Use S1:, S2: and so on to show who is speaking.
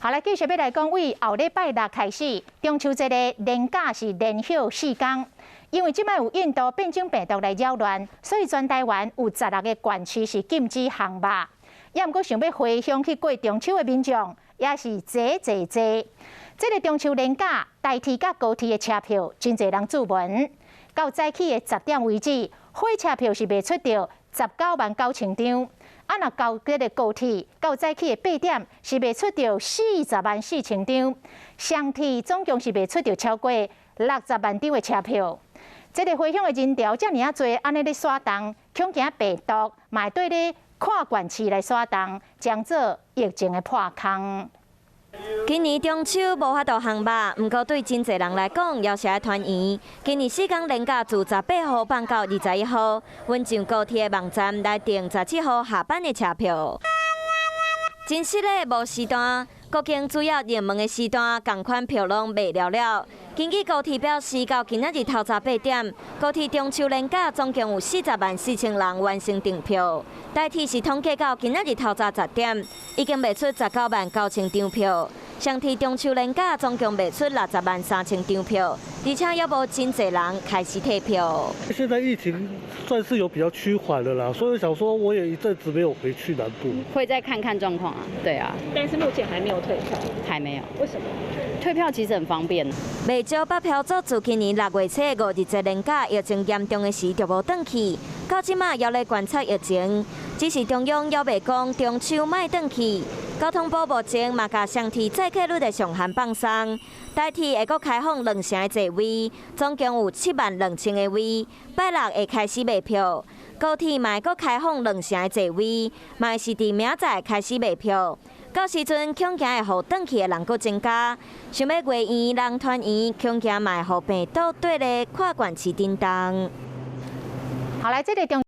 S1: 好來，繼續欲來講，對後禮拜六開始，中秋節的連假是連休四工。因為這擺有印度變種病毒來擾亂，所以全台灣有16個縣市是禁止烘肉。也毋過想欲回鄉去過中秋的民眾，也是濟濟濟。這个中秋連假，台鐵佮高鐵的車票，真濟人注文。到早起的10點為止，火車票是賣出著19萬9千張。啊，若到這个高鐵，到早起的8點是賣出著40萬4千張。雙鐵總共是賣出著超過60萬張的車票。這个回鄉的人潮遮爾仔濟，按呢咧徙動，恐驚病毒嘛會綴咧跨縣市來徙動，將做疫情的破空。
S2: 今年中秋無法度烘肉，毋過對真濟人來講，猶是愛團圓。今年四工連假自18號放到21號，阮上高鐵的網站來訂17號下班的車票。真實的無時段，國境主要熱門的時段，仝款票攏賣了了。根據高鐵表示，到今仔日透早8點，高鐵中秋連假總共有40萬4千人完成訂票。台鐵是統計到今仔日透早10點，已經賣出19萬9千張票。雙鐵中秋連假總共賣出60萬3千張票，而且猶無真濟人開始退票。
S3: 現在疫情算是有比較趨緩了啦，所以想說我也一陣子沒有回去南部，
S4: 會再看看狀況啊，對啊。
S5: 但是目前還沒有退票，
S4: 還沒有。
S5: 為什麼？
S4: 退票其實很方便。
S2: 袂少北漂族自今年6月初五日節連假疫情嚴重的時就無轉去，到這馬猶咧觀察疫情，只是中央猶未講中秋莫轉去。交通部目前嘛共雙鐵載客率的上限放鬆，台鐵會閣開放兩成的座位，總共有7萬2千個位，拜六會開始賣票。高鐵嘛會閣開放兩成的座位，嘛是佇明仔載開始賣票。到時陣恐驚會予轉去的人閣增加，想欲月圓人團圓，恐驚嘛會予病毒綴咧跨縣市震動。
S1: 好來，這个中。